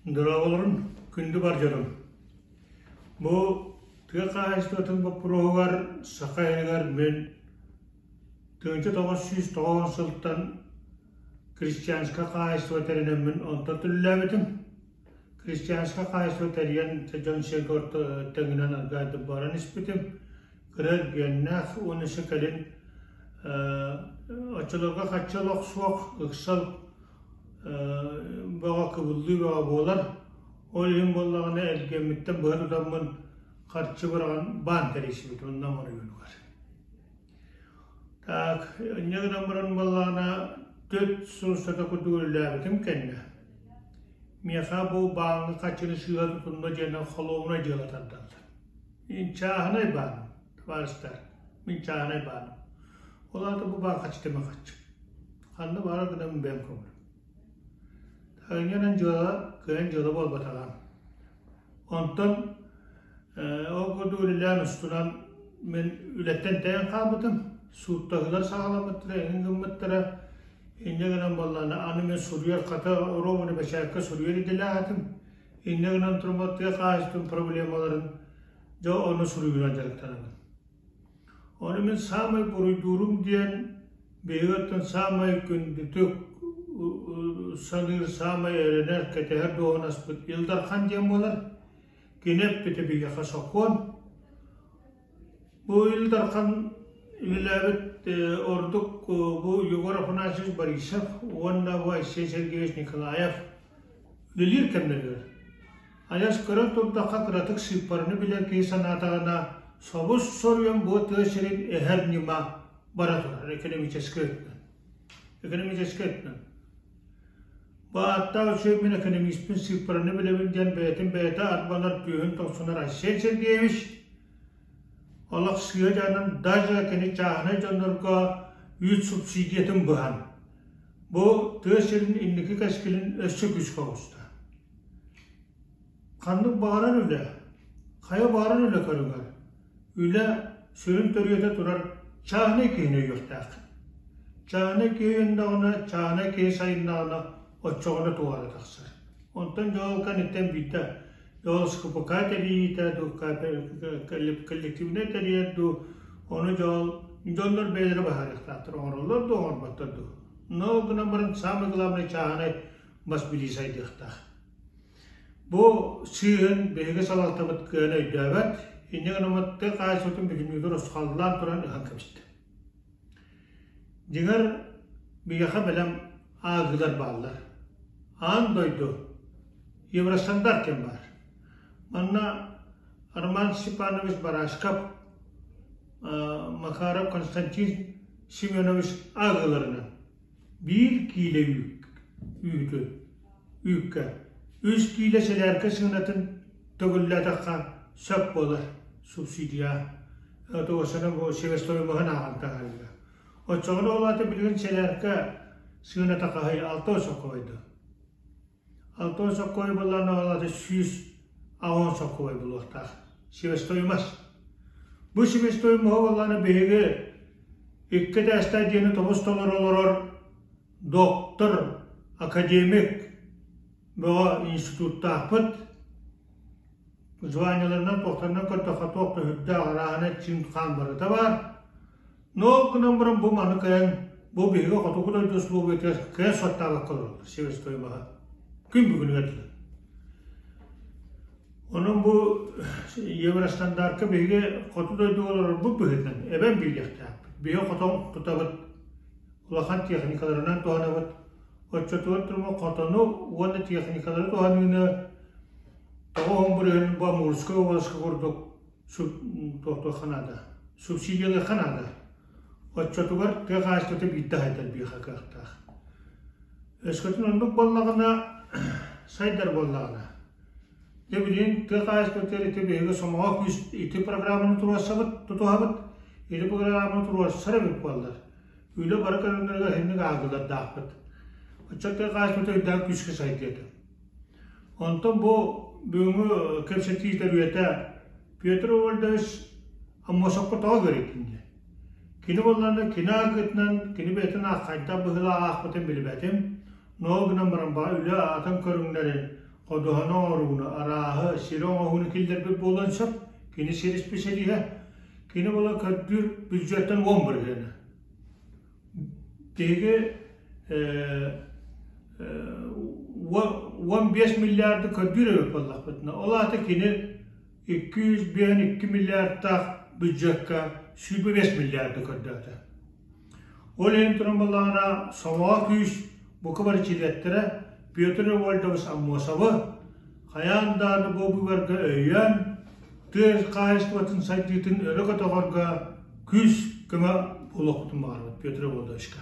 Дорооболорун, күндү бар дьонум! Бу тыа хаһаайыстыбатын боппуруоһугар Саха иһигэр мин 1990 сылтан крестьянскай хаһаайыстыба тэринэммин онтон үлэлээбитим. Крестьянскай хаһаайыстыба тэрийэн дьон-сэргэ орто тэҥинэн аргаайдык баран испитим. Кыра эргиэннээх уонна өссө кэлин оччолорго хаччы олох суох, ыксал бөҕө кыбыллыы бөҕө буолар. Ол иһин буоллаҕына эргиэммиттэн быһа тутаммын харчы быраҕан баан тэрийсибит онно оройуонугар. Так, инньэ гынан баран буоллаҕына 4 сыл устата курдук үлэлээбитим кэннэ миэхэ бу бааҥҥа харчыны сыыһа тутунна диэн холуобунай дьыала тардаллар. Мин чааһынай бааным, табаарыстар, мин чааһынай бааным. Ол аата бу баан харчыта мин харчым. Ханна баара гынан бэйэм көҥүлүм. Инньэнэн дьыала кыайан дьыала буолбатаҕа. Онтон ол курдук үлэлээн устунан мин үлэттэн тэйэн хаалбытым. Сууттаһыылар саҕаламмыттара, эҥин гыммыттара. Инньэ гынан буоллаҕына аны мин суруйар хата оруобуна бэчээккэ суруйар идэлээх этим. Инньэ гынан турбат тыа хаһаайыстыбатын проблемаларын дьэ ону суруйуунан дьарыктанабын. Ону мин саамай буруйдуурум диэн биһиги оттон саамай күндүтүк саныыр, саамай эрэнэр, кэтэһэр дуоһунаспыт Ил Дархан диэн буолар. Кини эппитэ биһиэхэ сокуон. Бу Ил Дархан үлэлээбит ордук бу Егор Афанасьевич Борисов уонна бу Айсен Сергеевич Николаев үлэлиир кэмнэригэр Айас көрөн турдахха кыратык сыыппараны билэр киһи санаатаҕына собус соруйан бу тыа сирин эһэр ньыма бара турар экономическай өттүнэн. Экономическай өттүнэн. Бу ааттаах үчүгэй мин экономиспин сыыппараны билэбин диэн бэйэтин бэйэтэ арбанар түөһүн тохсунар Айсен Сергеевич олох сыыһа дьаһанан даже кини чааһынай дьоннорго үүт субсидиятын быһан бу тыа сирин инники кэскилин өссө күүскэ оҕуста. Ханнык баҕарар үлэ, хайа баҕарар үлэ көрүҥэр, үлэ сүрүн төрүөтэ турар чааһынай киһини өйүөхтээххин. Чааһынай киһи өйөннөҕүнэ, чааһынай киһи сайыннаҕына, оччоҕуна туох эрэ тахсар. Онтон дьол кэнниттэн биирдэ дьол СКПК тэрийиитэ дуу, коллективнай тэрийэр дуу, ону дьол дьоннор бэйэлэрэ быһаарыахтаахтар, оҥороллор дуу, оҥорботтор дуу. Но ол гынан баран самый главный чааһынай бас билии сайдыахтаах. Бу сыыһын биһиги салалтабыт кыайан өйдөөбөт, инньэ гынан тыа хаһаайыстыбатын бүтүннүүтүн урусхаллаан туран ыһан кэбистэ. Дьиҥэр, биһиэхэ бэлэм ааҕыылар бааллар. Аан дойду Евростандарт диэн баар. Манна Роман Степанович Барашков, Макаров Константин Семенович ааҕыыларынан Биир киилэ үүтү үүккэ үс киилэ сэлээркэ сыанатын төгүллээтэххэ сөп буолар субсидия туосана бу себестоимоһын ааҕан таһаарыыга. Оччоҕуна ол аата билигин сэлээркэ сыаната хаһый 6 сокуойду. 6 сокуой буоллаҕына ол аата 180 сокуой буолуохтаах. Себестоимость. Бу себестоимоһы буоллаҕына биһиги икки этээстээх дьиэни тобус толору олорор доктор, академик бөҕө институттаахпыт. Званиеларынан туохтарынан көрдөххө туох да үрдээх арааһына чин-хаан барыта баар. Но ол гынан баран бу маны кыайан бу биһиги хотугу дойду условиятыгар кыайан суоттаабакка олороллор себестоимоһа. Күн бүгүнүгэр дылы. Онон бу евростандартка биһиги хоту дойдуга олорорбут быһыытынан эбэн биэриэхтээхпит. Биһиги хотон тутабыт, улахан техникаларынан туһанабыт. Оччотугар турума хотону уонна техникалары туһаныыны тоҕо уһун бырыһын бу Амурскай уобаласка курдук туохтуохха наада, субсидиялыахха наада. Оччотугар тыа хаһаайыстыбата биирдэ сайдар биэхэ кыахтаах. Өскөтүн оннук буоллаҕына, сайдар буоллаҕына, Дьэ билигин тыа хаһаайыстыбатыгар ити биһиги сомоҕо күүс ити программаны туруорсабыт, тутуһабыт. Ити программаны туруорсар эбит буоллар, үлэ бары көрүҥнэригэр иһинник ааҕыылардаахпыт. Оччо тыа хаһаайыстыбата үрдээх күүскэ сайдыа этэ. Онтон бу бүгүҥҥү кэпсэтии төрүөтэ Петр Ольдович Аммосовка тоҕо көрүйтүн диэн. Кини буоллаҕына кини ааҕыытынан, кини бэйэтин хайдах быһыылаах аахпытын билбэтим. Но гынан баран баҕа үлэ атын көрүҥнэрин. Ходуһаны оҥорууну, арааһы, сири оҥоһууну киллэрбит буолуон сөп. Кини сир исписэлииһэ. Кини була көрдүүр бюджеттан 10 бырыһыаны. Биһиги 15 миллиарды көрдүүр эбит буоллахпытына, ол аата кини 252 миллиардтаах бюджекка 25 миллиарды көрдөөтө. Ол иһин туран буоллаҕына, Сомоҕо күүс бука бары чилиэттэрэ Петр Револьдович Аммосовы хайаан даҕаны бу быыбарга өйөөн, тыа хаһаайыстыбатын сайдыытын өрө көтөҕөргө күүс көмө буолуохпутун баҕарабыт Петр Револьдовичка.